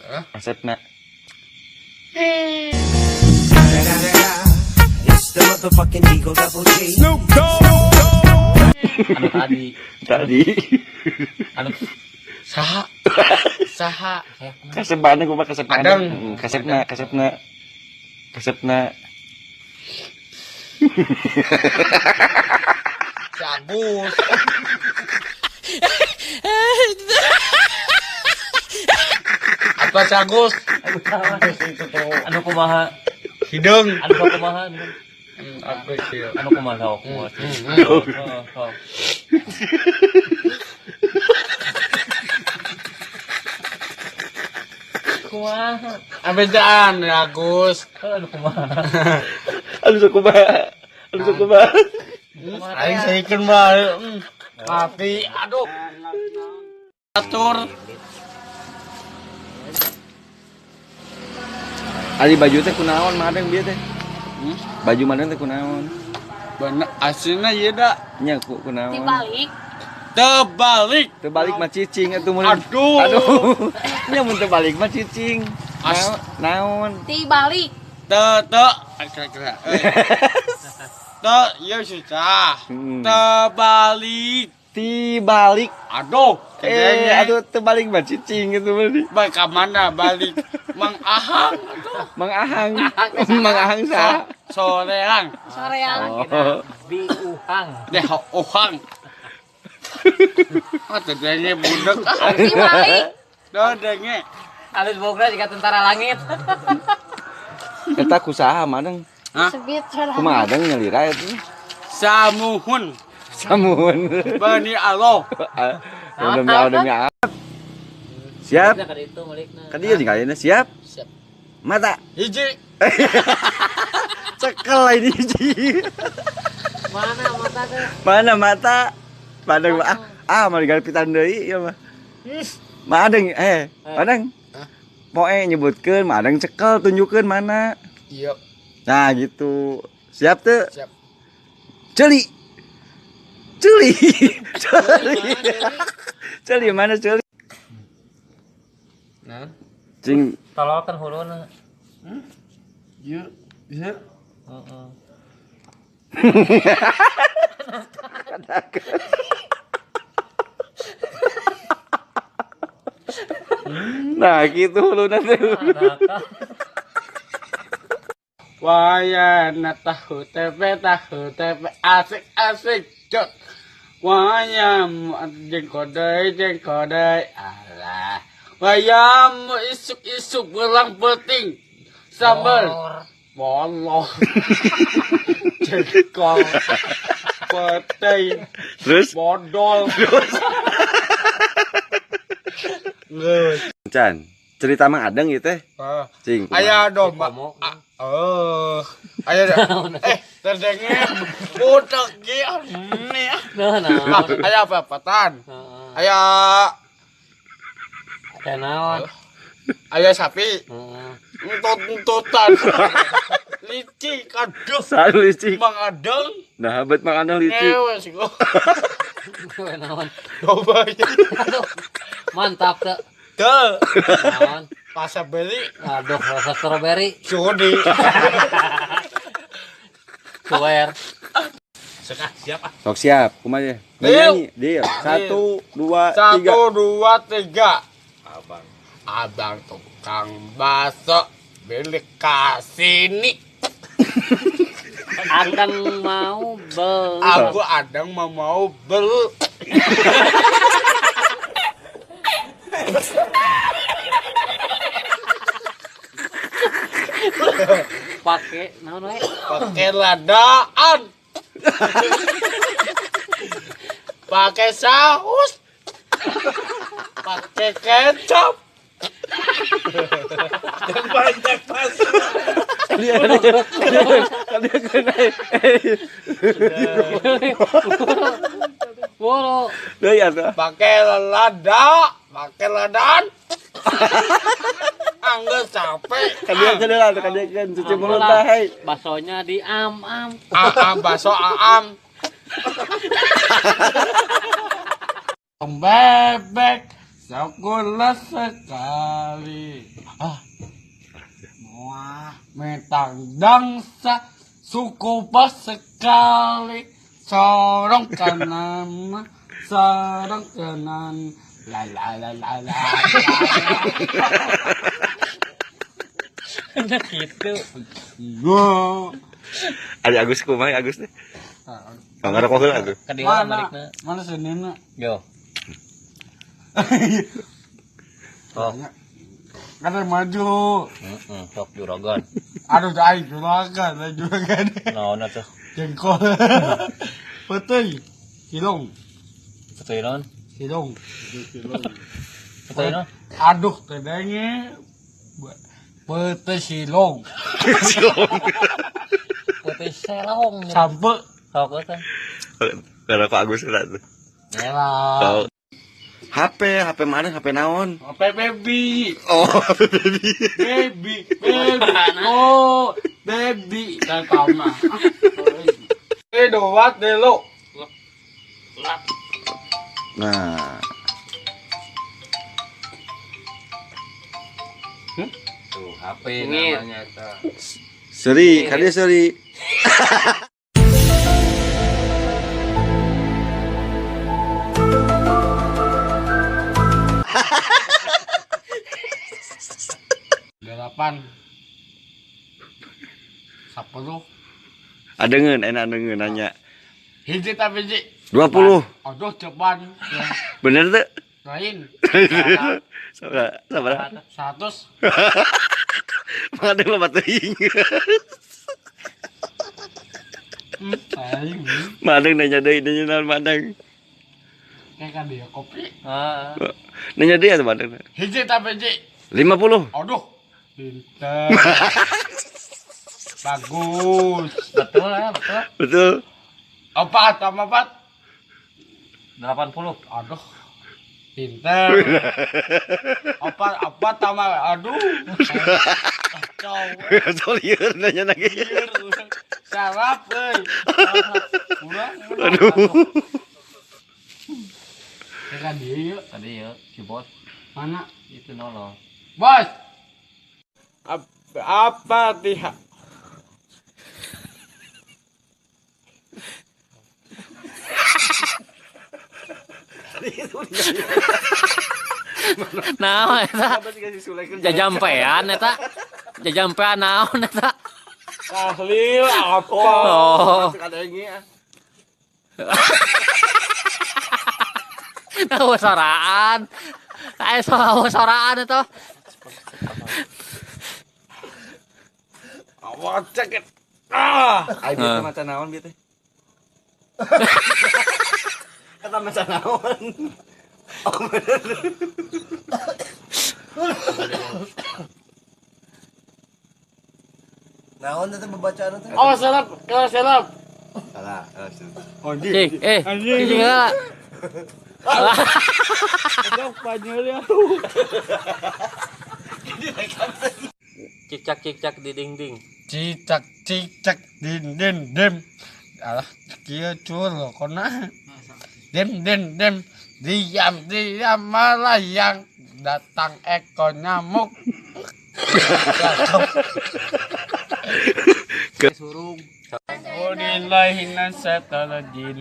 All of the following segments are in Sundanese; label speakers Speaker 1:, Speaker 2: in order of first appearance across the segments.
Speaker 1: Kasepna.
Speaker 2: It's the motherfucking Eagle Double G.
Speaker 3: Anu tadi.
Speaker 1: Tadi.
Speaker 3: Anu
Speaker 4: Saha. Saha.
Speaker 1: Kasep mana gua mah kasep mana?
Speaker 4: Adeng.
Speaker 1: Kasepna, kasepna. Kasepna.
Speaker 4: Si Agus. Apa si Agus?
Speaker 3: Anu kumaha?
Speaker 4: Hideung.
Speaker 3: Anu kumaha?
Speaker 4: Aku sih.
Speaker 3: Anu kumaha sok kumaha. Heeh, sok. Kumaha?
Speaker 4: Abejaan ya Agus.
Speaker 3: Anu kumaha?
Speaker 1: Anu sok kumaha? Anu sok kumaha?
Speaker 4: Aing saikeun bae. Mati. Aduh. Atur.
Speaker 1: Ari baju teh kunaon Madeng bieu teh? Baju Madeng teh kunaon?
Speaker 4: Bener aslinya ieu da.
Speaker 1: Nya kunaon?
Speaker 5: Dibalik.
Speaker 4: Terbalik.
Speaker 1: Terbalik mah cicing atuh mun.
Speaker 4: Aduh.
Speaker 1: Aduh. Nya mun terbalik mah cicing. Naon?
Speaker 5: Dibalik.
Speaker 4: Te te kira-kira. Te ieu susah. Terbalik.
Speaker 1: Tibalik.
Speaker 4: Aduh.
Speaker 1: Aduh terbalik mah cicing itu berarti.
Speaker 4: Balik ka mana balik? Mang Ahang atuh.
Speaker 1: Mang Ahang. Mang Ahang sa.
Speaker 4: Soreang.
Speaker 5: Soreang.
Speaker 1: Oh.
Speaker 3: Biuhang.
Speaker 4: Deh uhang. Ah teu denge budak ah.
Speaker 5: Dibalik.
Speaker 4: Teu denge.
Speaker 3: Alus bogra jiga tentara langit.
Speaker 1: Eta kusaha Madeng?
Speaker 4: Hah?
Speaker 5: Sebit soreang.
Speaker 1: Kumaha Adeng nyalira eta?
Speaker 4: Samuhun.
Speaker 1: Samuhun.
Speaker 4: Bani Allah.
Speaker 1: Demi Allah, demi Allah. Siap. Kan dia tinggalin siap.
Speaker 4: Siap.
Speaker 1: Mata.
Speaker 4: Hiji.
Speaker 1: Cekel ini hiji.
Speaker 3: Mana mata teh?
Speaker 1: Mana mata? Padang ah mari galipitan deui ieu mah. Madeng Madeng. Poe nyebutkeun Madeng cekel tunjukkeun mana.
Speaker 4: Iya.
Speaker 1: Nah gitu. Siap teu?
Speaker 4: Siap.
Speaker 1: Ceuli. Ceuli. Ceuli. Ceuli mana ceuli?
Speaker 4: Nah.
Speaker 1: Cing
Speaker 3: tololkeun huluna.
Speaker 4: Ieu, ieu.
Speaker 3: Heeh.
Speaker 1: Nah, gitu huluna teh.
Speaker 4: Wayana tahu tempe asik-asik jot. Wayam jengkodai jengkodai alah. Wayam isuk-isuk belang peting sambal bolong jengkol petai
Speaker 1: terus
Speaker 4: bodol.
Speaker 1: Terus Chan, cerita Mang Adeng ieu teh. Cing.
Speaker 4: Aya domba. Aya terdenge budak ge nih.
Speaker 3: Nah,
Speaker 4: aya papatan. Aya
Speaker 3: naon?
Speaker 4: Aya sapi. Entut-entutan. Licik aduh.
Speaker 1: Selalu licik.
Speaker 4: Mang Adeng.
Speaker 1: Nah, bet Mang Adeng licik.
Speaker 4: Ngewe sih gua.
Speaker 3: Naon?
Speaker 4: Domba.
Speaker 3: Aduh. Mantap teu.
Speaker 4: Teu.
Speaker 3: Naon?
Speaker 4: Rasa beli.
Speaker 3: Aduh, rasa strawberry.
Speaker 4: Sudi.
Speaker 3: Suwer.
Speaker 4: Siap ah.
Speaker 1: Sok siap, kumaha ye? Nyanyi, deal. 1 2 3.
Speaker 4: 1 2 3. Abang. Abang tukang bakso beli kasini.
Speaker 3: Adang mau beli.
Speaker 4: Aku adang mau beli.
Speaker 3: Pakai naon we?
Speaker 4: Pakai ladaan. Pakai saus. Pakai kecap.
Speaker 6: Yang banyak masuk.
Speaker 4: Pakai lada, pakai ladaan. Angger capek.
Speaker 1: Kadieu cuci mulut tah.
Speaker 3: Basonya di am-am.
Speaker 4: Am baso am. Bebek Sekolah sekali. Ah. Wah, metang dangsa suku pas sekali. Sorong kanan, sorong kanan. La la la la la.
Speaker 3: Nah gitu.
Speaker 1: Ada Agus kumaha Agus teh? Kang ngarokok heula atuh.
Speaker 4: Mana? Mana senina?
Speaker 3: Yo. Oh.
Speaker 4: Kan maju.
Speaker 3: Heeh, sok juragan.
Speaker 4: Aduh, aing juragan, juragan.
Speaker 3: Naon atuh?
Speaker 4: Jengkol. Peuteuy. Silong.
Speaker 3: Peuteuy naon?
Speaker 4: Silong.
Speaker 3: Peuteuy naon?
Speaker 4: Aduh, tedenge. Peuteuy silong.
Speaker 1: Silong.
Speaker 3: Peuteuy selong.
Speaker 4: Sampe
Speaker 3: sok teh.
Speaker 1: Ngarokok Agus heula tuh.
Speaker 4: Elah.
Speaker 1: HP, HP mana? HP naon?
Speaker 4: HP baby.
Speaker 1: Oh, HP baby.
Speaker 4: Baby, baby. Oh, baby. Dan tama. Dua, telo.
Speaker 1: Nah.
Speaker 3: Tuh, HP namanya itu.
Speaker 1: Seri, kali seri.
Speaker 4: Delapan, 10.
Speaker 1: Adengeun, enak adengeun nanya.
Speaker 4: Hiji tapi hiji.
Speaker 1: 20.
Speaker 4: Aduh, cepan.
Speaker 1: Bener tuh?
Speaker 4: Lain.
Speaker 1: Sabar, sabar.
Speaker 4: 100.
Speaker 1: Mengadeng loba teuing.
Speaker 4: Aing.
Speaker 1: Madeng nanya deui, nanya naon madeng.
Speaker 4: Kayak kan dia kopi.
Speaker 3: Heeh.
Speaker 1: Nanya deui atuh madeng.
Speaker 4: Hiji tapi hiji.
Speaker 1: 50.
Speaker 4: Aduh. Pinter. Bagus.
Speaker 3: Betul ya, betul.
Speaker 1: Betul.
Speaker 4: 4 tambah 4.
Speaker 3: 80.
Speaker 4: Aduh. Pinter. 4 4 tambah aduh. Kacau.
Speaker 1: Kacau lieur nanya lagi.
Speaker 4: Sarap euy. Kurang.
Speaker 1: Aduh.
Speaker 4: Kan dia yuk.
Speaker 3: Tadi ya, si bos.
Speaker 4: Mana?
Speaker 3: Itu nolong.
Speaker 4: Bos. Apa tidak?
Speaker 3: Naon eta? Jajampean eta. Jajampean naon eta?
Speaker 4: Tahlil apa?
Speaker 3: Oh. Nah, soraan. Ayo soraan itu.
Speaker 4: Awak ceket. Ah,
Speaker 1: ayo teh maca naon bieu teh? Kata maca naon? Oh, bener.
Speaker 2: Naon teh bacaan teh?
Speaker 4: Oh, serap, kalau serap.
Speaker 1: Salah, salah.
Speaker 4: Anjing.
Speaker 3: Anjing.
Speaker 4: Aduh, panjangnya.
Speaker 3: Cicak-cicak di dinding.
Speaker 4: Cicak-cicak din din dim. Alah, kieu cur kona. Dim din dim. Diam diam melayang, datang ekor nyamuk.
Speaker 3: Surung.
Speaker 4: Billahi minasyaitonir.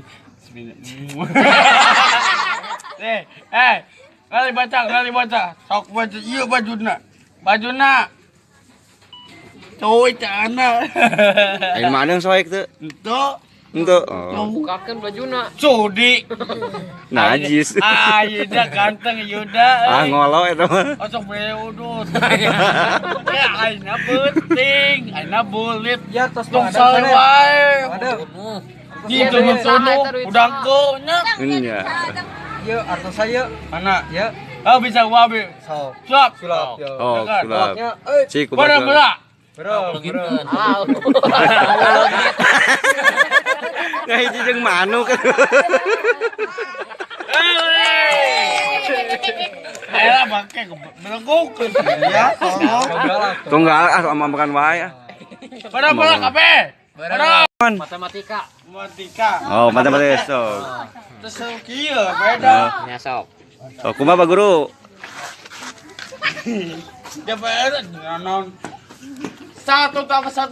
Speaker 4: Kali baca. Sok baca ieu bajuna. Bajuna. Coy cana.
Speaker 1: Ayo mana soek teu?
Speaker 4: Henteu.
Speaker 1: Henteu. Oh.
Speaker 5: Bukakeun bajuna.
Speaker 4: Sudi.
Speaker 1: Najis.
Speaker 4: Ah, Yuda ganteng Yuda.
Speaker 1: Ah, ngolo eta mah.
Speaker 4: Osok bere udut. Ya aina penting, aina bulit.
Speaker 2: Ya tos
Speaker 4: tong wae. Gitu nu udang nya.
Speaker 1: Nya.
Speaker 2: Ieu artos saya.
Speaker 4: Mana?
Speaker 2: Ya.
Speaker 4: Oh bisa wabe.
Speaker 2: Sok.
Speaker 4: Sulap.
Speaker 2: Sulap.
Speaker 1: Oh, sulap. Cik
Speaker 4: kumaha?
Speaker 2: Bro, bro.
Speaker 1: Ngahiji jeung manuk.
Speaker 4: Ayo bangke beleguk.
Speaker 2: Ya, tolong.
Speaker 1: Tunggal ah sama makan wae ah.
Speaker 4: Bara-bara kabeh. Bara.
Speaker 3: Matematika.
Speaker 4: Matematika.
Speaker 1: Oh, matematika sok.
Speaker 4: Terus kieu beda.
Speaker 3: Nya sok.
Speaker 1: Oh, kumaha Pak Guru?
Speaker 4: DPR non 1 tambah 1.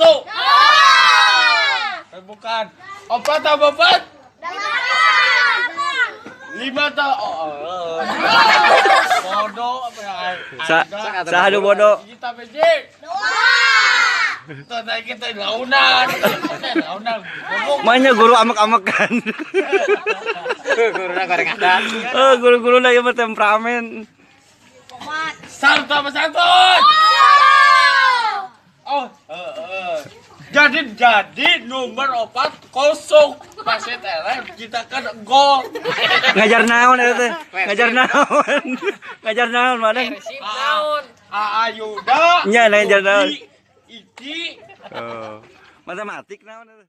Speaker 4: Bukan. 4 tambah 4. 8. 5 tambah bodoh apa ya?
Speaker 1: Sahadu bodoh.
Speaker 4: Kita BJ. 2. Tuh kita launan. Launan.
Speaker 1: Makanya guru amek-amekan.
Speaker 3: Guruna goreng ada.
Speaker 1: Oh, guru-guruna ieu mah temperamen.
Speaker 4: 1 tambah 1. Oh, Jadi nomor 4 kosong. Wasit eleh kita kan gol.
Speaker 1: Ngajar naon eta teh? Ngajar naon? Ngajar naon mana?
Speaker 3: Naon?
Speaker 4: Aa Yuda.
Speaker 1: Nya ngajar naon?
Speaker 4: Iki.
Speaker 1: Oh. Matematik naon eta?